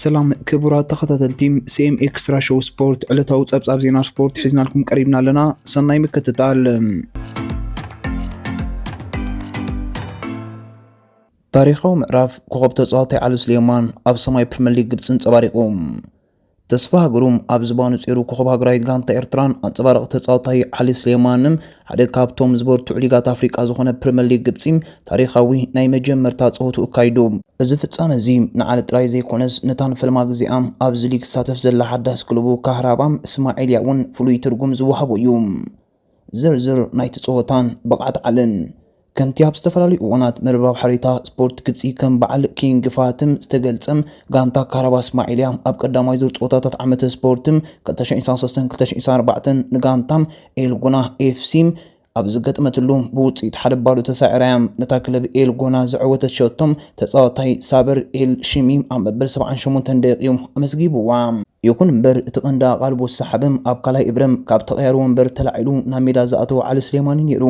ሰላም ክቡራት ተኸታተልቲ፣ ሲ ኤም ኤክስትራ ሾው ስፖርት ዕለታዊ ጸብጻብ ዜና ስፖርት ሒዝናልኩም ቀሪብና ኣለና። ሰናይ ምክትታል። ታሪኻዊ ምዕራፍ ኮኸብ ተጻዋታይ ዓሊ ስሌማን ኣብ ሰማይ ፕሪምየር ሊግ ግብጺ ኣንጸባሪቑ። ተስፋ ሃገሩ ኣብ ዝባኑ ጸይሩ ኮኸብ ሃገራዊት ጋንታ ኤርትራን ኣንጸባራቒ ተጻዋታይ ዓሊ ስሌማንን ሓደ ካብቶም ዝበርትዑ ሊጋት ኣፍሪቃ ዝኾነ ፕሪምየር ሊግ ግብጺ ታሪኻዊ ናይ መጀመርታ ጸወትኡ ኣካይዱ። እዚ ፍጻመ እዚ ንዓሊ ጥራይ ዘይኮነስ ነታን ፈለማ ግዜኣ ኣብዚ ሊግ ትሳተፍ ዘላ ሓዳስ ክለቡ ካህራባ እስማዒልያ እውን ፍሉይ ትርጉም ዝወሃቦ እዩ። ዝርዝር ናይቲ ጸወታን ብቕዓት ዓልን። ከምቲ ኣብ ዝተፈላለዩ እዋናት መርበብ ሓበሬታ ስፖርት ግብጺ ከም በዓል ኪንግ ፋትም ዝተገልጸ፣ ጋንታ ካራባ እስማዒልያ ኣብ ቀዳማይ ዙር ጸወታታት ዓመተ ስፖርት ክልተ ሺሕ ዕስራን ሰለስተን ክልተ ሺሕ ዕስራን ኣርባዕተን ንጋንታ ኤልጎና ኤፍ ሲ ኣብ ዝገጠመትሉ ብውጽኢት ሓደ ባዶ ተሳዒራ እያ። ነታ ክለብ ኤልጎና ዘዕወተት ሸቶ ተጻዋታይ ሳበር ኤል ሽሚ ኣብ መበል ሰብዓን ሸሞንተን ደቂቑ ኣመዝጊብዋ። ይኹን እምበር እቲ ቀንዲ ኣቓልቦ ዝሰሓበ ኣብ ካልኣይ እብረ ካብ ተቐያሪ ወንበር ተላዒሉ ናብ ሜዳ ዝኣተወ ዓሊ ስሌማን እዩ ነይሩ።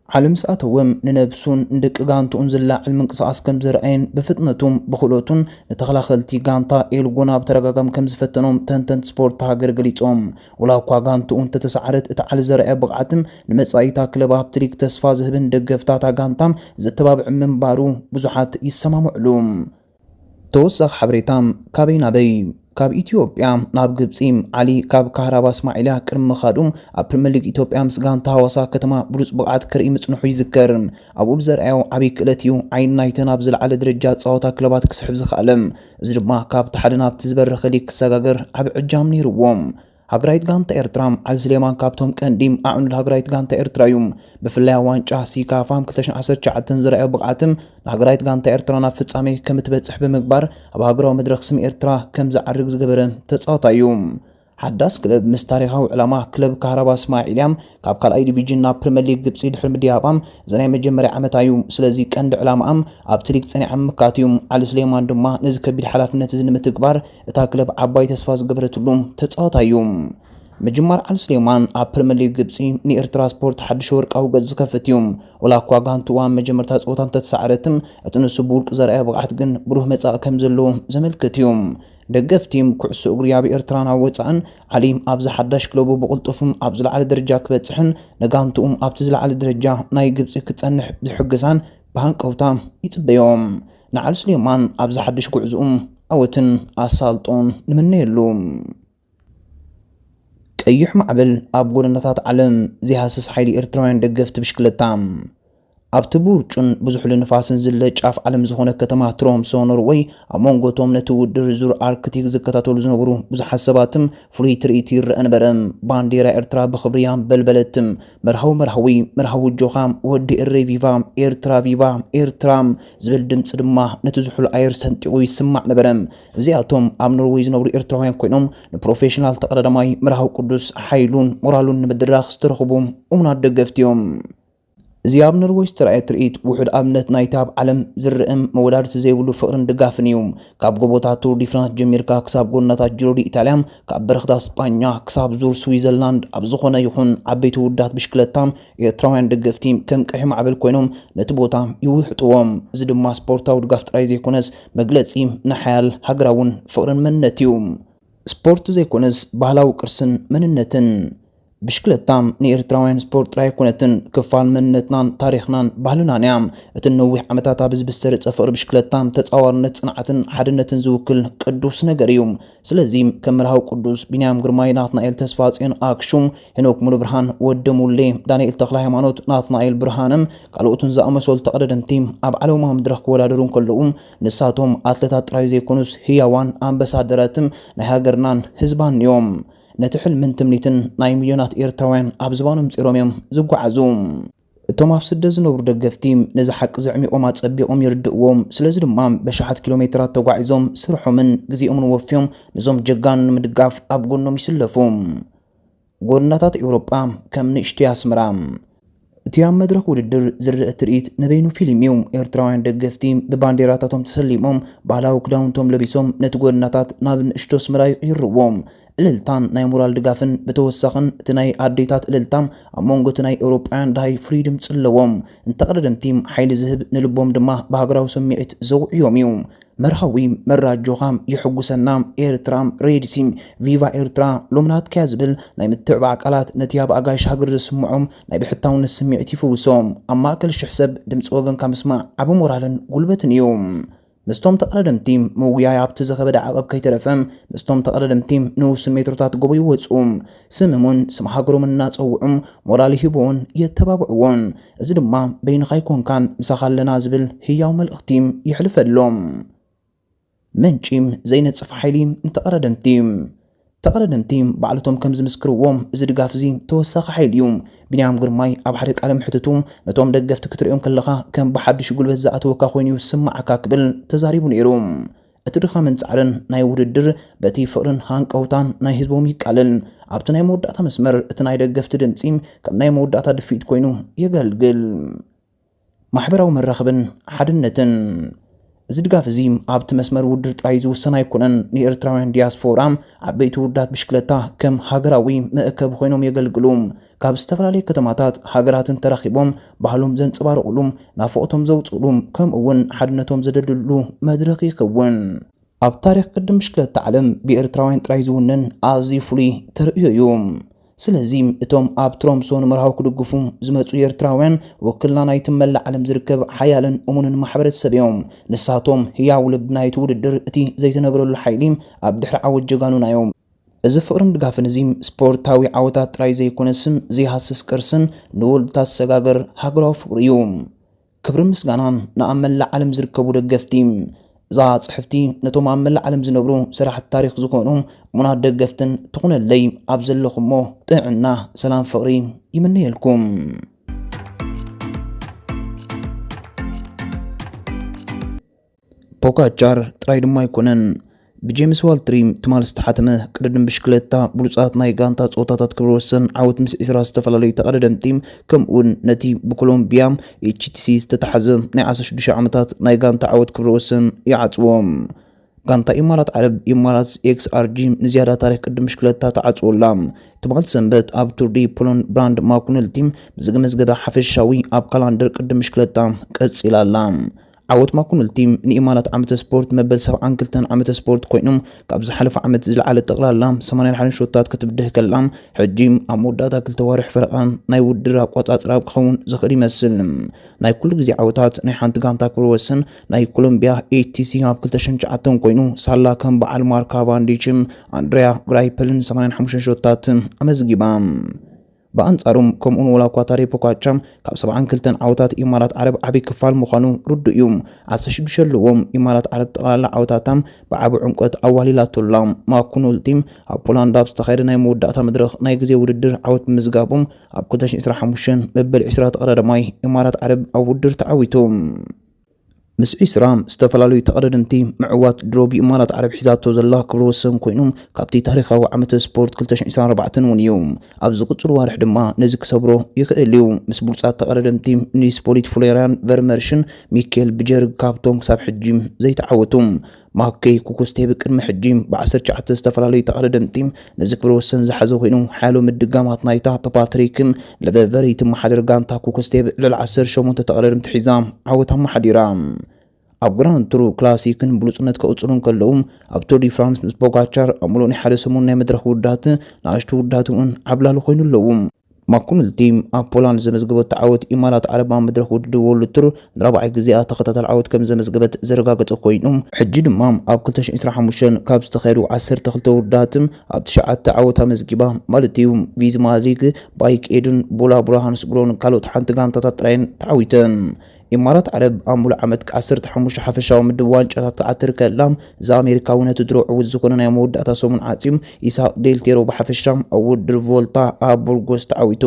ዓሊ ምስ ኣተወ ንነብሱን ንደቂ ጋንትኡን ዝለዓል ምንቅስቓስ ከም ዘርኣየን ብፍጥነቱን ብኽእለቱን ንተኸላኸልቲ ጋንታ ኤልጎና ብተደጋጋሚ ከም ዝፈተኖም ተንተንቲ ስፖርት ሃገር ገሊጾም። ወላ እኳ ጋንትኡ እንተተሳዕረት እቲ ዓሊ ዘርኣዮ ብቕዓትን ንመጻኢታ ክለብ ኣብቲ ሊግ ተስፋ ዝህብን ደገፍታታ ጋንታ ዘተባብዕ ምንባሩ ብዙሓት ይሰማምዕሉ። ተወሳኺ ሓበሬታ ካበይ ናበይ? ካብ ኢትዮጵያ ናብ ግብጺ። ዓሊ ካብ ካህራባ እስማዒልያ ቅድሚ ምኻዱ ኣብ ፕሪምየር ሊግ ኢትዮጵያ ምስ ጋንታ ሃዋሳ ከተማ ብሉጽ ብቕዓት ከርኢ ምጽንሑ ይዝከር። ኣብኡ ብዘርኣዮ ዓቢ ክእለት እዩ ዓይኒ ናይተን ኣብ ዝለዓለ ደረጃ ዝጻወታ ክለባት ክስሕብ ዝኸኣለ። እዚ ድማ ካብቲ ሓደ ናብቲ ዝበረኸ ሊግ ክሰጋገር ዓቢ ዕጃም ነይርዎ። ሃገራዊት ጋንታ ኤርትራ ዓሊ ስሌማን ካብቶም ቀንዲ ኣዕኑድ ሃገራዊት ጋንታ ኤርትራ እዩ። ብፍላይ ኣብ ዋንጫ ሲካፋ ክልተ ሺሕ ዓሰርተ ትሽዓተ ዘርኣዮ ብቕዓት ንሃገራዊት ጋንታ ኤርትራ ናብ ፍጻሜ ከም እትበጽሕ ብምግባር ኣብ ሃገራዊ መድረኽ ስም ኤርትራ ከም ዝዓርግ ዝገበረ ተጻዋታይ እዩ። ሓዳስ ክለብ ምስ ታሪኻዊ ዕላማ ክለብ ካህራባ እስማዒልያ ካብ ካልኣይ ዲቪዥን ናብ ፕሪምየር ሊግ ግብጺ ድሕሪ ምድያባ እዚ ናይ መጀመርያ ዓመታ እዩ። ስለዚ ቀንዲ ዕላማኣ ኣብቲ ሊግ ጸኒዓ ምምካት እዩ። ዓሊ ስሌማን ድማ ነዚ ከቢድ ሓላፍነት እዚ ንምትግባር እታ ክለብ ዓባይ ተስፋ ዝገበረትሉ ተጻዋታይ እዩ። ምጅማር ዓሊ ስሌማን ኣብ ፕሪምየር ሊግ ግብጺ ንኤርትራ ስፖርት ሓድሽ ወርቃዊ ገጽ ዝኸፍት እዩ። ወላ እኳ ጋንትኡ ኣብ መጀመርታ ጸወታ እንተተሳዕረትን፣ እቲ ንሱ ብውልቁ ዘርኣዮ ብቕዓት ግን ብሩህ መጻኢ ከም ዘለዎ ዘመልክት እዩ። ደገፍቲ ኩዕሶ እግሪ ኣብ ኤርትራን ኣብ ወጻእን ዓሊ ኣብዚ ሓዳሽ ክለቡ ብቕልጡፍ ኣብ ዝለዓለ ደረጃ ክበጽሕን ንጋንትኡ ኣብቲ ዝለዓለ ደረጃ ናይ ግብጺ ክጸንሕ ዝሕግዛን ብሃንቀውታ ይጽበዮም። ንዓሊ ስሌማን ኣብዚ ሓድሽ ጉዕዝኡ ዓወትን ኣሳልጦን ንምነየሉ። ቀይሕ ማዕበል ኣብ ጎደናታት ዓለም ዘይሃስስ ሓይሊ ኤርትራውያን ደገፍቲ ብሽክለታ። ኣብቲ ብውርጩን ብዙሕሉ ንፋስን ዝለ ጫፍ ዓለም ዝኾነ ከተማ ትሮምሶ ኖርወይ ኣብ መንጎ እቶም ነቲ ውድድር ዙር ኣርክቲክ ዝከታተሉ ዝነበሩ ብዙሓት ሰባትም ፍሉይ ትርኢት ይረአ ነበረ። ባንዴራ ኤርትራ ብኽብሪ ኣንበልበለትም። መርሃዊ መርሃዊ መርሃዊ ጆኻ ወዲ ኤረይ ቪቫ ኤርትራ ቪቫ ኤርትራ ዝብል ድምፂ ድማ ነቲ ዝሑል ኣየር ሰንጢቑ ይስማዕ ነበረ። እዚኣቶም ኣብ ኖርወይ ዝነብሩ ኤርትራውያን ኮይኖም ንፕሮፌሽናል ተቐዳዳማይ መርሃዊ ቅዱስ ሓይሉን ሞራሉን ንምድራኽ ዝተረኽቡ እሙናት ደገፍቲ እዮም። እዚ ኣብ ኖርወይ ዝተራእየ ትርኢት ውሑድ ኣብነት ናይቲ ኣብ ዓለም ዝረአ መወዳድርቲ ዘይብሉ ፍቕርን ድጋፍን እዩ። ካብ ጎቦታት ቱር ዲ ፍራንስ ጀሚርካ ክሳብ ጎደናታት ጂሮ ዲ ኢታልያ፣ ካብ በረኽታት ስጳኛ ክሳብ ዙር ስዊዘርላንድ ኣብ ዝኾነ ይኹን ዓበይቲ ውድድራት ብሽክለታ ኤርትራውያን ደገፍቲ ከም ቀይሕ ማዕበል ኮይኖም ነቲ ቦታ ይውሕጥዎ። እዚ ድማ ስፖርታዊ ድጋፍ ጥራይ ዘይኮነስ መግለጺ ናይ ሓያል ሃገራውን ፍቕርን መንነት እዩ። ስፖርት ዘይኮነስ ባህላዊ ቅርስን መንነትን። ብሽክለታ ንኤርትራውያን ስፖርት ጥራይ ኣይኮነትን፣ ክፋል መንነትናን ታሪኽናን ባህልናን እያ። እቲ ነዊሕ ዓመታት ኣብ ህዝቢ ዝተረጸ ፍቕሪ ብሽክለታ፣ ተጻዋርነት፣ ጽንዓትን ሓድነትን ዝውክል ቅዱስ ነገር እዩ። ስለዚ ከም መርሃዊ ቅዱስ ቢንያም ግርማይ፣ ናትናኤል ተስፋጽዮን፣ ኣክሹም ሄኖክ፣ ሙሉ ብርሃን ወደ ሙሌ፣ ዳንኤል ተኽለ ሃይማኖት፣ ናትናኤል ብርሃነ ካልኦትን ዝኣመሰሉ ተቐዳደምቲ ኣብ ዓለማዊ መድረኽ ክወዳደሩ እንከለዉ፣ ንሳቶም ኣትለታት ጥራይ ዘይኮኑስ ህያዋን ኣምባሳደራትን ናይ ሃገርናን ህዝባን እዮም። ነቲ ሕልምን ትምኒትን ናይ ሚልዮናት ኤርትራውያን ኣብ ዝባኖም ጺሮም እዮም ዝጓዓዙ። እቶም ኣብ ስደት ዝነብሩ ደገፍቲ ነዚ ሓቂ ዘዕሚቖም ኣጸቢቖም ይርድእዎም። ስለዚ ድማ በሽሓት ኪሎ ሜትራት ተጓዒዞም ስርሖምን ግዜኦምን ወፍዮም ነዞም ጀጋኑ ንምድጋፍ ኣብ ጎኖም ይስለፉ። ጎደናታት ኤውሮጳ ከም ንእሽቶይ ኣስመራ። እቲ ኣብ መድረኽ ውድድር ዝረአ ትርኢት ንበይኑ ፊልም እዩ። ኤርትራውያን ደገፍቲ ብባንዴራታቶም ተሰሊሞም፣ ባህላዊ ክዳውንቶም ለቢሶም ነቲ ጎደናታት ናብ ንእሽቶ ኣስመራ ይቕይርዎ። እልልታን ናይ ሞራል ድጋፍን ብተወሳኽን እቲ ናይ ኣዴታት እልልታ ኣብ መንጎ እቲ ናይ ኤውሮጳውያን ደሃይ ፍሉይ ድምፂ ኣለዎም። እንተቐደደምቲ ሓይሊ ዝህብ ንልቦም ድማ ብሃገራዊ ስምዒት ዘውዕዮም እዩ። መርሃዊ መራጆኻ የሕጉሰና ኤርትራ ሬድሲ ቪቫ ኤርትራ ሎምናትካያ ዝብል ናይ ምትዕባዕ ቃላት ነቲ ኣብ ኣጋይሽ ሃገር ዘስምዖም ናይ ብሕታውነት ስምዒት ይፍውሶም። ኣብ ማእከል ሽሕ ሰብ ድምፂ ወገንካ ምስማዕ ዓቢ ሞራልን ጉልበትን እዩ። ምስቶም ተቐዳደምቲ ምውያይ ኣብቲ ዝኸበደ ዓቐብ ከይተረፈ ምስቶም ተቐዳደምቲ ንውሱን ሜትሮታት ጎቦ ይወፁ። ስምምን ስም ሃገሮምን እናፀውዑ ሞራል ይህብዎን የተባብዕዎን። እዚ ድማ በይንኻ ኣይኮንካን ምሳኻ ኣለና ዝብል ህያው መልእኽቲ የሕልፈሎም። ምንጪ ዘይነፅፍ ሓይሊ ንተቐዳደምቲ። ተቐዳደምቲ ባዕልቶም ከም ዝምስክርዎም እዚ ድጋፍ እዚ ተወሳኺ ሓይሊ እዩ። ቢንያም ግርማይ ኣብ ሓደ ቃለ ምሕትቱ ነቶም ደገፍቲ ክትሪኦም ከለኻ ከም ብሓድሽ ጉልበት ዝኣተወካ ኮይኑ እዩ ዝስምዓካ ክብል ተዛሪቡ ነይሩ። እቲ ድኻምን ጻዕርን ናይ ውድድር በቲ ፍቕርን ሃንቀውታን ናይ ህዝቦም ይቃለል። ኣብቲ ናይ መወዳእታ መስመር እቲ ናይ ደገፍቲ ድምጺ ከም ናይ መወዳእታ ድፍኢት ኮይኑ የገልግል። ማሕበራዊ መራኸብን ሓድነትን። እዚ ድጋፍ እዚ ኣብቲ መስመር ውድድር ጥራይ ዝውሰን ኣይኮነን። ንኤርትራውያን ዲያስፖራ ዓበይቲ ውዳት ብሽክለታ ከም ሃገራዊ መእከቢ ኮይኖም የገልግሉ። ካብ ዝተፈላለዩ ከተማታት ሃገራትን ተራኺቦም ባህሎም ዘንጸባርቑሉ፣ ናፍቖቶም ዘውጽእሉ፣ ከምኡ እውን ሓድነቶም ዘደልድሉ መድረኽ ይኸውን። ኣብ ታሪኽ ቅድም ብሽክለታ ዓለም ብኤርትራውያን ጥራይ ዝውነን ኣዝዩ ፍሉይ ተርእዮ እዩ። ስለዚ እቶም ኣብ ትሮምሶ ንመርሃዊ ክድግፉ ዝመጹ ኤርትራውያን ወክልና ናይቲ መላእ ዓለም ዝርከብ ሓያልን እሙንን ማሕበረተሰብ እዮም። ንሳቶም ህያው ልቢ ናይቲ ውድድር፣ እቲ ዘይተነግረሉ ሓይሊ ኣብ ድሕሪ ዓወት ጀጋኑና እዮም። እዚ ፍቕርን ድጋፍን እዚ ስፖርታዊ ዓወታት ጥራይ ዘይኮነስ ዘይሃስስ ቅርስን ንወለዶታት ዝሰጋገር ሃገራዊ ፍቕሪ እዩ። ክብርን ምስጋናን ንኣብ መላእ ዓለም ዝርከቡ ደገፍቲ። እዛ ጽሕፍቲ ነቶም ኣብ መላእ ዓለም ዝነብሩ ሰራሕቲ ታሪኽ ዝኾኑ እሙናት ደገፍትን ትኹነለይ ኣብ ዘለኹሞ ጥዕና፣ ሰላም፣ ፍቕሪ ይምነየልኩም። ፖጋቻር ጥራይ ድማ ኣይኮነን። ብጄምስ ዋልትሪ ትማል ዝተሓተመ ቅድድም ብሽክለታ ብሉጻት ናይ ጋንታ ጸወታታት ክብረ ወሰን ዓወት ምስ ዒስራ ዝተፈላለዩ ተቐዳደምቲ ከምኡውን ነቲ ብኮሎምቢያ ኤች ቲ ሲ ዝተታሕዘ ናይ ዓሰርተ ሽዱሽተ ዓመታት ናይ ጋንታ ዓወት ክብረ ወሰን ይዓጽዎ። ጋንታ ኢማራት ዓረብ ኢማራትስ ኤክስ ኣር ጂ ንዝያዳ ታሪኽ ቅድም ብሽክለታ ተዓጽወላ። ትማል ሰንበት ኣብ ቱር ዲ ፖሎን ብራንድ ማኩነልቲ ብዝገመዝገበ ሓፈሻዊ ኣብ ካላንደር ቅድም ብሽክለታ ቀጺላ ኣላ። ዓወት ማኩነልቲ ንኢማራት ዓመተ ስፖርት መበል ሰብዓን ክልተን ዓመተ ስፖርት ኮይኑ፣ ካብ ዝሓለፈ ዓመት ዝለዓለ ጠቕላላ ሰማንያን ሓደን ሾታት ክትብድህ ከላ፣ ሕጂ ኣብ መወዳእታ ክልተ ዋርሕ ፈረቓ ናይ ውድድር ኣቋጻጽራ ክኸውን ዝኽእል ይመስል። ናይ ኩሉ ግዜ ዓወታት ናይ ሓንቲ ጋንታ ክብረ ወሰን ናይ ኮሎምቢያ ኤ ቲ ሲ ኣብ ክልተ ሽሕን ትሽዓተን ኮይኑ፣ ሳላ ከም በዓል ማርካ ቫንዲችን ኣንድሪያ ግራይፐልን ሰማንያን ሓሙሽተን ሾታት ኣመዝጊባ። ብኣንጻሩ፣ ከምኡውን ወላ እኳ ታዴ ፖጋቻር ካብ ሰብዓን ክልተን ዓወታት ኢማራት ዓረብ ዓቢ ክፋል ምዃኑ ርዱእ እዩ። ዓሰርተ ሽዱሽተ ኣለዎም። ኢማራት ዓረብ ጠቕላላ ዓወታታ ብዓቢ ዕምቆት ኣዋሊላቶ ኣላ። ማኩኑልቲ ኣብ ፖላንድ ኣብ ዝተኻየደ ናይ መወዳእታ መድረኽ ናይ ግዜ ውድድር ዓወት ብምዝጋቡ፣ ኣብ ክልተ ሽሕን ዕስራን ሓሙሽተን መበል ዕስራ ተቐዳዳማይ ኢማራት ዓረብ ኣብ ውድድር ተዓዊቱ። ምስ ዒስራ ዝተፈላለዩ ተቐዳደምቲ ምዕዋት ድሮ ብኢማራት ዓረብ ሒዛቶ ዘላ ክብረ ወሰን ኮይኑ፣ ካብቲ ታሪኻዊ ዓመተ ስፖርት ክልተ ሽሕን ዕስራን ኣርባዕተን እውን እዩ። ኣብ ዝቕጽል ዋርሕ ድማ ነዚ ክሰብሮ ይኽእል እዩ። ምስ ብሉጻት ተቐዳደምቲ ኒስ ፖሊት ፍሎርያን ቨርመርሽን ሚኬል ብጀርግ ካብቶም ክሳብ ሕጂ ዘይተዓወቱ። ማኬይ ኩኩስቴብ ቅድሚ ሕጂ ብዓሰርተ ትሽዓተ ዝተፈላለዩ ተቐዳደምቲ ነዚ ክብረ ወሰን ዝሓዘ ኮይኑ፣ ሓያሎ ምድጋማት ናይታ ብፓትሪክ ለቨቨሪ ትመሓደር ጋንታ ኩኩስቴብ ልዕሊ ዓሰርተ ሸሞንተ ተቐዳደምቲ ሒዛ ዓወት ኣመሓዲራ። ኣብ ግራንድ ቱር ክላሲክን ብሉጽነት ክቕጽሉ እንከለዉ፣ ኣብ ቱር ዲ ፍራንስ ምስ ፖጋቻር ኣብ ምሉእ ናይ ሓደ ሰሙን ናይ መድረኽ ውዳት ንኣሽቱ ውዳት እውን ዓብላሊ ኮይኑ ኣለዉ። ማኩኑልቲ ኣብ ፖላንድ ዘመዝገበቶ ዓወት ኢማራት ዓረብ ኣብ መድረኽ ውድድር ወርልድ ቱር ንራብዓይ ግዜኣ ተኸታታሊ ዓወት ከም ዘመዝገበት ዘረጋገጸ ኮይኑ፣ ሕጂ ድማ ኣብ ክልተ ሽሕን ዕስራን ሓሙሽተን ካብ ዝተኻየዱ ዓሰርተ ክልተ ውድድራት ኣብ ትሽዓተ ዓወት ኣመዝጊባ፣ ማለት እዩ ቪዝማ ሊግ፣ ባይክ ኤድን፣ ቦላ ብራ ሃንስግሮን ካልኦት ሓንቲ ጋንታታት ጥራየን ተዓዊተን። ኢማራት ዓረብ ኣብ ሙሉእ ዓመት ዓሰርተ ሓሙሽተ ሓፈሻዊ ምድብ ዋንጫታት ትዓትር ከላ፣ እዚ ኣሜሪካዊ ነቲ ድሮ ዕዉት ዝኾነ ናይ መወዳእታ ሰሙን ዓጽዩ ኢሳቅ ዴል ቴሮ ብሓፈሻ ኣብ ውድድር ቮልታ ኣብ ቡርጎስ ተዓዊቱ።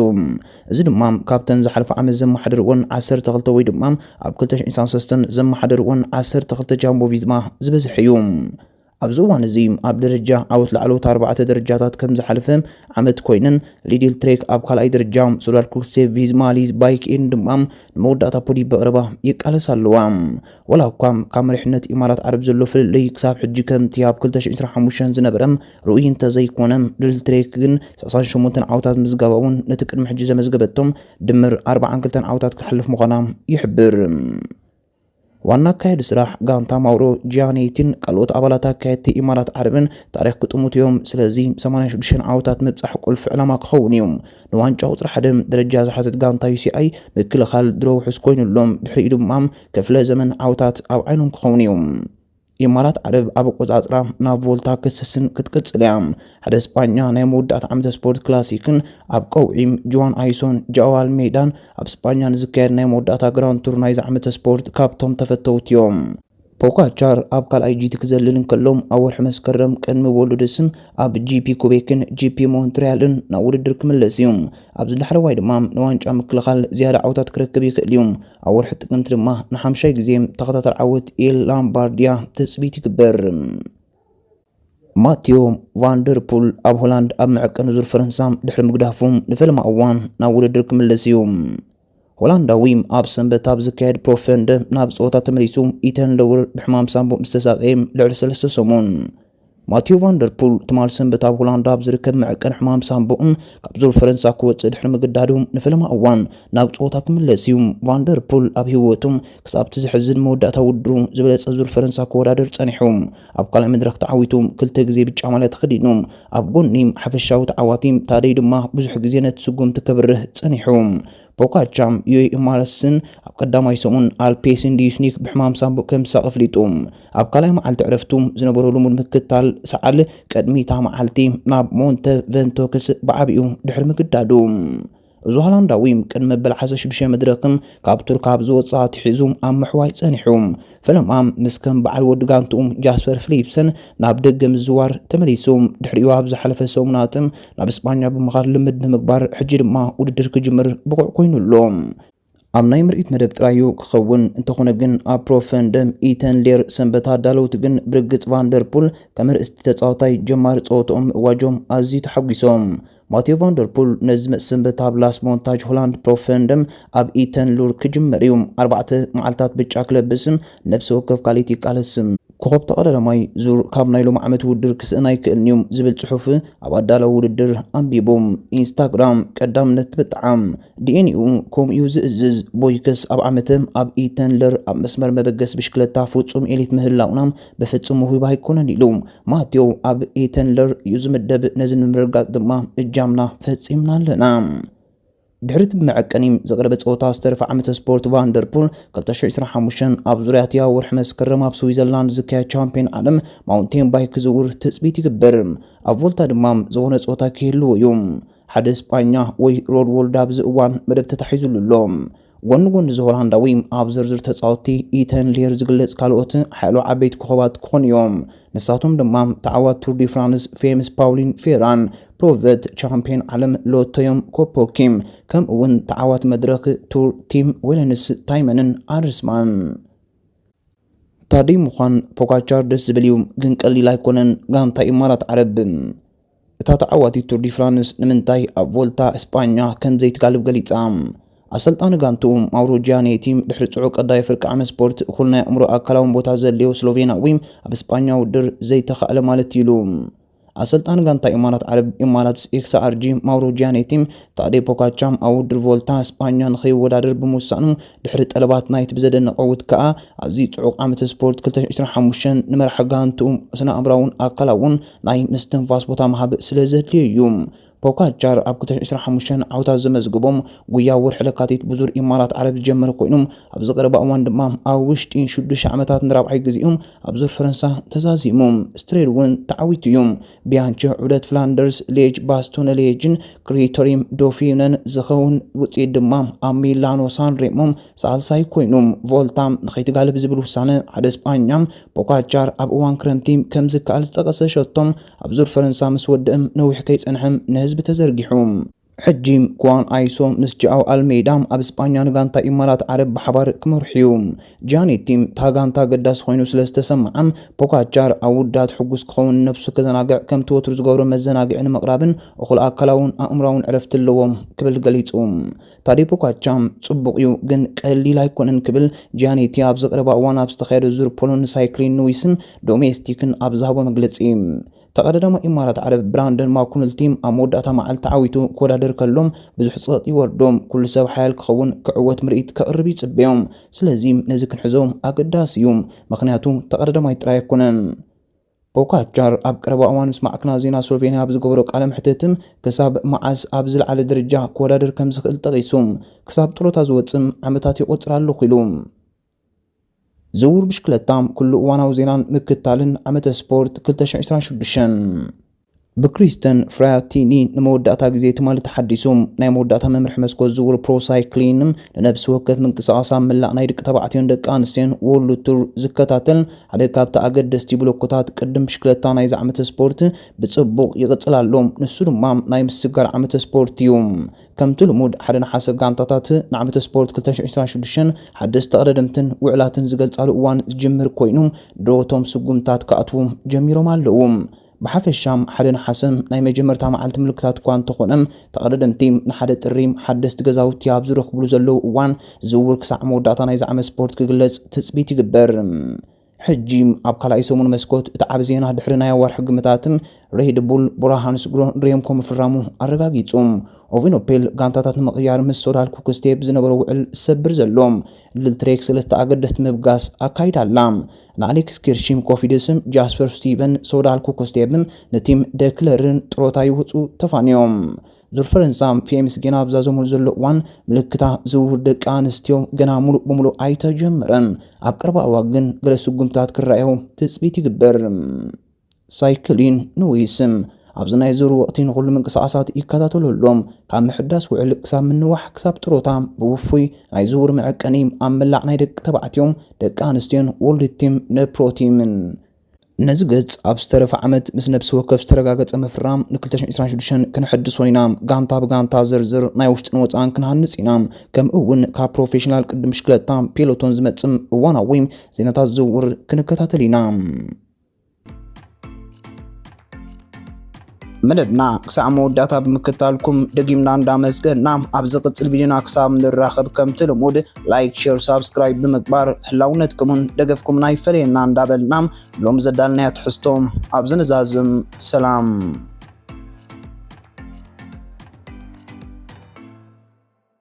እዚ ድማ ካብተን ዝሓለፈ ዓመት ዘመሓደርወን ዓሰርተ ክልተ ወይ ድማ ኣብ ክልተ ሽሕን ዕስራን ሰለስተን ዘመሓደርወን ዓሰርተ ክልተ ጃምቦ ቪዝማ ዝበዝሐ እዩ። ኣብዚ እዋን እዚ ኣብ ደረጃ ዓወት ላዕለዎት ኣርባዕተ ደረጃታት ከም ዝሓለፈ ዓመት ኮይነን፣ ሊድል ትሬክ ኣብ ካልኣይ ደረጃ፣ ሶላር ኩክሴ ቪዝማሊዝ ባይክ ኤን ድማ ንመወዳእታ ፖዲ ብቐረባ ይቃለሳ ኣለዋ። ወላ እኳ ካብ መሪሕነት ኢማራት ዓረብ ዘሎ ፍልልይ ክሳብ ሕጂ ከምቲ ኣብ ክልተ ሽሕን ዕስራን ሓሙሽተን ዝነበረ ርኡይ እንተዘይኮነ፣ ሊድል ትሬክ ግን ሰሳን ሸሞንተን ዓወታት ምዝጋባ እውን ነቲ ቅድሚ ሕጂ ዘመዝገበቶም ድምር ኣርባዓን ክልተን ዓወታት ክትሓልፍ ምዃና ይሕብር። ዋና ኣካያዲ ስራሕ ጋንታ ማውሮ ጂያኔቲን ካልኦት ኣባላት ኣካየድቲ ኢማራት ዓረብን ታሪኽ ክጥምቱ እዮም። ስለዚ ሰማንያን ሽዱሽተን ዓወታት ምብጻሕ ቁልፊ ዕላማ ክኸውን እዩ። ንዋንጫ ቁጽሪ ሓደ ደረጃ ዝሓዘት ጋንታ ዩ ሲ ኣይ ምክልኻል ድሮ ውሑስ ኮይኑሎም፣ ድሕሪኡ ድማ ክፍለ ዘመን ዓወታት ኣብ ዓይኖም ክኸውን እዩ። ኢማራት ዓረብ ኣብ ኣቆጻጽራ ናብ ቮልታ ክትስስን ክትቅጽል እያ። ሓደ ስጳኛ ናይ መወዳእታ ዓመተ ስፖርት ክላሲክን ኣብ ቀውዒ ጁዋን ኣይሶን ጃኦ ኣልሜዳን ኣብ ስጳኛ ንዝካየድ ናይ መወዳእታ ግራንድ ቱር ናይዚ ዓመተ ስፖርት ካብቶም ተፈተውቲ እዮም። ፖጋቻር ኣብ ካልኣይ ጂ ቲ ክዘልል እንከሎ፣ ኣብ ወርሒ መስከረም ቅድሚ ቮልዶስን ኣብ ጂ ፒ ኩቤክን ጂ ፒ ሞንትሪያልን ናብ ውድድር ክምለስ እዩ። ኣብዚ ዳሕረዋይ ድማ ንዋንጫ ምክልኻል ዝያዳ ዓወታት ክረክብ ይኽእል እዩ። ኣብ ወርሒ ጥቅምቲ ድማ ንሓምሻይ ግዜ ተኸታታሊ ዓወት ኤል ላምባርዲያ ትጽቢት ይግበር። ማቴዮ ቫንደርፑል ኣብ ሆላንድ ኣብ መዐቀኒ ዙር ፈረንሳ ድሕሪ ምግዳፉ ንፈለማ እዋን ናብ ውድድር ክምለስ እዩ። ሆላንዳዊ ኣብ ሰንበት ኣብ ዝካየድ ፕሮፈንደ ናብ ጸወታ ተመሊሱ፣ ኢተን ለውር ብሕማም ሳንቡእ ምስ ተሳቐየ ልዕሊ ሰለስተ ሰሙን። ማቴዮ ቫንደርፑል ትማል ሰንበት ኣብ ሆላንዳ ኣብ ዝርከብ መዐቀኒ ሕማም ሳንቡእ ካብ ዙር ፈረንሳ ክወጽእ ድሕሪ ምግዳዱ ንፈለማ እዋን ናብ ጸወታ ክምለስ እዩ። ቫንደርፑል ኣብ ህይወቱ ክሳብ እቲ ዘሕዝን መወዳእታ ውድድሩ ዝበለጸ ዙር ፈረንሳ ክወዳደር ጸኒሑ፣ ኣብ ካልኣይ መድረኽ ተዓዊቱ ክልተ ግዜ ብጫ ማልያ ተኸዲኑ፣ ኣብ ጎኒ ሓፈሻዊ ተዓዋቲ ታደይ ድማ ብዙሕ ግዜ ነቲ ስጉምቲ ከብርህ ጸኒሑ። ፖጋቻ፣ ዩኤ ኢማረስን ኣብ ቀዳማይ ሰሙን ኣልፔስን ዲዩስኒክ ብሕማም ሳንቡእ ከም ዝሳቐ ኣፍሊጡ። ኣብ ካልኣይ መዓልቲ ዕረፍቱ ዝነበሮ ልሙድ ምክትታል ሰዓል ቅድሚታ መዓልቲ ናብ ሞንተ ቨንቶክስ ብዓቢኡ ድሕሪ ምግዳዱ። እዚ ሆላንዳዊ ቅድሚ መበል ዓሰርተ ሽዱሽተ መድረኽን ካብ ቱርካ ኣብ ዝወጽእ ኣትሒዙ ኣብ ምሕዋይ ጸኒሑ። ፈለማ ምስ ከም በዓል ወዲ ጋንትኡ ጃስፐር ፊሊፕሰን ናብ ደገ ምዝዋር ተመሊሱ። ድሕሪኡ ኣብ ዝሓለፈ ሰሙናት ናብ እስጳኛ ብምኻድ ልምድ ንምግባር ሕጂ ድማ ውድድር ክጅምር ብቑዕ ኮይኑ ኣሎ። ኣብ ናይ ምርኢት መደብ ጥራዩ ክኸውን እንተኾነ ግን ኣብ ፕሮፈንደም ኢተን ሌር ሰንበት ኣዳለውቲ ግን ብርግጽ ቫንደርፑል ከም ርእስቲ ተጻዋታይ ጀማሪ ጸወትኦም ምእዋጆም ኣዝዩ ተሓጒሶም። ማቴዮ ቫንደርፑል ነዚ ዝመጽእ ሰንበት ኣብ ላስ ሞንታጅ ሆላንድ ፕሮፈንደም ኣብ ኢተን ሉር ክጅመር እዩ። ኣርባዕተ መዓልታት ብጫ ክለብስን ነብሲ ወከፍ ካልኢት ይቃለስ። ኮኸብ ተቐዳዳማይ ዙር ካብ ናይ ሎሚ ዓመት ውድድር ክስእን ኣይክእልን እዩ ዝብል ጽሑፍ ኣብ ኣዳላዊ ውድድር ኣንቢቡ። ኢንስታግራም ቀዳምነት ትብጥዓም። ዲ ኤን ኤኡ ከምኡ እዩ ዝእዝዝ። ቦይክስ ኣብ ዓመተ ኣብ ኢተንለር ኣብ መስመር መበገሲ ብሽክለታ ፍጹም ኤሊት ምህላውና ብፍጹም ውሁብ ኣይኮነን ኢሉ። ማቴዎ ኣብ ኢተንለር እዩ ዝምደብ። ነዚ ንምርግጋጽ ድማ እጃምና ፈጺምና ኣለና። ድሕሪ እቲ ብመዐቀኒ ዝቐረበ ጸወታ ዝተረፈ ዓመተ ስፖርት ቫንደርፑል ክልተ ሽሕን ዕስራን ሓሙሽተን ኣብ ዙርያ እቲ ኣብ ወርሒ መስከረም ኣብ ስዊዘርላንድ ዝካየድ ቻምፒዮን ዓለም ማውንቴን ባይክ ክዝውር ትጽቢት ይግበር። ኣብ ቮልታ ድማ ዝኾነ ጸወታ ክህልዎ እዩ። ሓደ ስጳኛ ወይ ሮድ ወርልድ ኣብዚ እዋን መደብ ተታሒዙሉ ኣሎ። ጎኒ ጎኒ እዚ ሆላንዳዊ ኣብ ዝርዝር ተጻወትቲ ኢተን ሌር ዝግለጽ ካልኦት ሓያሎ ዓበይቲ ኮኸባት ክኾኑ እዮም። ንሳቶም ድማ ተዓዋት ቱር ዲ ፍራንስ ፌምስ ፓውሊን ፌራን፣ ፕሮቨት ቻምፒዮን ዓለም ሎቶዮም ኮፖኪም፣ ከምኡ እውን ተዓዋት መድረኽ ቱር ቲም ዌለንስ ታይመንን ኣርስማን። ታደይ ምዃን ፖጋቻር ደስ ዝብል እዩ፣ ግን ቀሊል ኣይኮነን። ጋንታ ኢማራት ዓረብ እታ ተዓዋቲት ቱር ዲ ፍራንስ ንምንታይ ኣብ ቮልታ እስጳኛ ከም ዘይትጋልብ ገሊጻ። ኣሰልጣኒ ጋንትኡ ማውሮ ጂያኔቲ ድሕሪ ጽዑቕ ቀዳይ ፍርቂ ዓመት ስፖርት፣ እኹል ናይ ኣእምሮ ኣካላውን ቦታ ዘድልዮ ስሎቬናዊ ኣብ እስጳኛ ውድድር ዘይተኻእለ ማለት እዩ ኢሉ። ኣሰልጣኒ ጋንታ ኢማራት ዓረብ ኢማራትስ ኤክስ ኣር ጂ ማውሮ ጂያኔቲ፣ ታዴ ፖጋቻር ኣብ ውድድር ቮልታ እስጳኛ ንኸይወዳደር ብምውሳኑ፣ ድሕሪ ጠለባት ናይቲ ብዘደንቕ ዕዉት ከኣ ኣዝዩ ጽዑቕ ዓመተ ስፖርት ክልተ ሽሕን ዕስራን ሓሙሽተን ንመራሒ ጋንትኡ ስነ ኣእምራውን ኣካላውን ናይ ምስትንፋስ ቦታ ምሃብ ስለ ዘድልዮ እዩ። ፖጋቻር ኣብ ክልተ ሽሕን ዕስራን ሓሙሽተን ዓወታት ዘመዝግቦም ጉያ ወርሒ ለካቲት ብዙር ኢማራት ዓረብ ዝጀመረ ኮይኑ፣ ኣብዚ ቀረባ እዋን ድማ ኣብ ውሽጢ ሽዱሽተ ዓመታት ንራብዓይ ግዜኡ ኣብ ዙር ፈረንሳ ተዛዚሙ። ስትሬድ እውን ተዓዊቱ እዩ። ቢያንቸ ዑደት ፍላንደርስ ሌጅ ባስቶነ ሌጅን ክሪቶሪም ዶፊነን ዝኸውን ውጽኢት ድማ ኣብ ሚላኖ ሳንሬሞ ሳልሳይ ኮይኑ። ቮልታ ንኸይትጋልብ ዝብል ውሳነ ሓደ ስጳኛ ፖጋቻር ኣብ እዋን ክረምቲ ከም ዝከኣል ዝጠቐሰ ሸቶ ኣብ ዙር ፈረንሳ ምስ ወድእም ነዊሕ ከይጸንሐም ንህዝቢ ተዘርጊሑ። ሕጂ ኩዋን ኣይሶ ምስ ጃኦ ኣልሜዳ ኣብ ስጳኛ ንጋንታ ኢማራት ዓረብ ብሓባር ክመርሑ እዩ። ጃኔቲ እታ ጋንታ ኣገዳሲ ኮይኑ ስለ ዝተሰምዓ፣ ፖጋቻር ኣብ ውዳት ሕጉስ ክኸውን፣ ነብሱ ከዘናግዕ፣ ከምቲ ወትሩ ዝገብሮ መዘናግዒ ንምቕራብን እኹል ኣካላውን ኣእምሮኣውን ዕረፍቲ ኣለዎ ክብል ገሊጹ። ታዴ ፖጋቻር ጽቡቕ እዩ፣ ግን ቀሊል ኣይኮነን ክብል ጃኔቲ ኣብዚ ቀረባ እዋን ኣብ ዝተኻየደ ዙር ፖሎን ሳይክሊን ንዊስን ዶሜስቲክን ኣብ ዝሃቦ መግለጺ። ተቐዳዳማይ ኢማራት ዓረብ ብራንደን ማኩንልቲ ኣብ መወዳእታ መዓልቲ ተዓዊቱ ክወዳደር ከሎ ብዙሕ ጸቕጢ ይወርዶ። ኩሉ ሰብ ሓያል ክኸውን፣ ክዕወት ምርኢት ከቕርብ ይጽበዮም። ስለዚ ነዚ ክንሕዞ ኣገዳሲ እዩ፣ ምኽንያቱ ተቐዳዳማይ ጥራይ ኣይኮነን። ፖጋቻር ኣብ ቀረባ እዋን ምስ ማዕከናት ዜና ስሎቬንያ ኣብ ዝገበሮ ቃለ መሕትት፣ ክሳብ መዓስ ኣብ ዝለዓለ ደረጃ ክወዳደር ከም ዝኽእል ጠቒሱ፣ ክሳብ ጥሮታ ዝወጽእ ዓመታት ይቖጽር ኣለኹ ኢሉ። ዝውውር ብሽክለታ፣ ኩሉ እዋናዊ ዜናን ምክታልን። ዓመተ ስፖርት ክልተ ሽሕን ዕስራን ሽዱሽተን። ብክሪስተን ፍራቲኒ ንመወዳእታ ግዜ ትማሊ ተሓዲሱ። ናይ መወዳእታ መምርሒ መስኮት ዝውውር ፕሮ ሳይክሊን ንነብሲ ወከፍ ምንቅስቓስ ኣብ መላእ ናይ ደቂ ተባዕትዮን ደቂ ኣንስትዮን ወርልድ ቱር ዝከታተል ሓደ ካብቲ ኣገደስቲ ብሎኮታት ቅድም ብሽክለታ ናይዚ ዓመተ ስፖርት ብጽቡቕ ይቕጽል ኣሎ። ንሱ ድማ ናይ ምስጋር ዓመተ ስፖርት እዩ። ከምቲ ልሙድ ሓደ ነሓሰ ጋንታታት ንዓመተ ስፖርት ክልተ ሽሕን ዕስራን ሽዱሽተን ሓደስቲ ተቐዳደምትን ውዕላትን ዝገልጻሉ እዋን ዝጅምር ኮይኑ፣ ድሮ እቶም ስጉምታት ክኣትዉ ጀሚሮም ኣለዉ። ብሓፈሻ ሓደ ነሓሰ ናይ መጀመርታ መዓልቲ ምልክታት እኳ እንተኾነ፣ ተቐዳደምቲ ንሓደ ጥሪ ሓደስቲ ገዛውቲ ኣብ ዝረኽብሉ ዘለዉ እዋን፣ ዝውውር ክሳዕ መወዳእታ ናይዚ ዓመት ስፖርት ክግለጽ ትጽቢት ይግበር። ሕጂ ኣብ ካልኣይ ሰሙን መስኮት እቲ ዓቢ ዜና ድሕሪ ናይ ኣዋርሒ ግምታት ሬድ ቡል ብራሃንስ ግሮ ሬምኮ ምፍራሙ ኣረጋጊጹ። ኦቪኖፔል ጋንታታት ንምቕያር ምስ ሶዳል ኩክስቴፕ ዝነበሮ ውዕል ዝሰብር ዘሎ ልልትሬክ ሰለስተ ኣገደስቲ ምብጋስ ኣካይዳ ኣላ። ንኣሌክስ ኪርሺም ኮፊድስ፣ ጃስፐር ስቲቨን፣ ሶዳል ኩክስቴፕን ንቲም ደክለርን ጥሮታ ይወጹ ተፋንዮም። ዙር ፈረንሳ ፌምስ ገና ኣብ ዛዘሙሉ ዘሎ እዋን ምልክታ ዝውውር ደቂ ኣንስትዮ ገና ሙሉእ ብሙሉእ ኣይተጀመረን። ኣብ ቀረባ እዋን ግን ገለ ስጉምታት ክረኣዮ ትጽቢት ይግበር። ሳይክሊን ንዊስ ኣብዚ ናይ ዙር ወቕቲ ንኹሉ ምንቅስቓሳት ይከታተሉ ኣሎ። ካብ ምሕዳስ ውዕል ክሳብ ምንዋሕ ክሳብ ጥሮታ ብውፉይ ናይ ዝውውር መዐቀኒ ኣብ መላእ ናይ ደቂ ተባዕትዮ ደቂ ኣንስትዮን ወርልድ ቲም ንፕሮ ቲምን። ነዚ ገጽ ኣብ ዝተረፈ ዓመት ምስ ነብሲ ወከፍ ዝተረጋገጸ ምፍራም ን ክልተ ሽሕን ዕስራን ሽዱሽተን ክነሐድሶ ኢና። ጋንታ ብጋንታ ዝርዝር ናይ ውሽጥን ወጻእን ክንሃንጽ ኢና። ከምኡ እውን ካብ ፕሮፌሽናል ቅድም ብሽክለታ ፔሎቶን ዝመጽእ እዋናዊ ዜናታት ዝውውር ክንከታተል ኢና። መደብና ክሳዕ መወዳእታ ብምክታልኩም ደጊምና እንዳመስገና፣ ኣብ ዝቕጽል ቪድዮና ክሳብ ንራኸብ ከምቲ ልሙድ ላይክ፣ ሼር፣ ሳብስክራይብ ብምግባር ህላውነትኩምን ደገፍኩምን ኣይፈለየና እንዳበልና፣ ሎም ዘዳልናዮ ትሕዝቶ ኣብዚ ንዛዝም። ሰላም።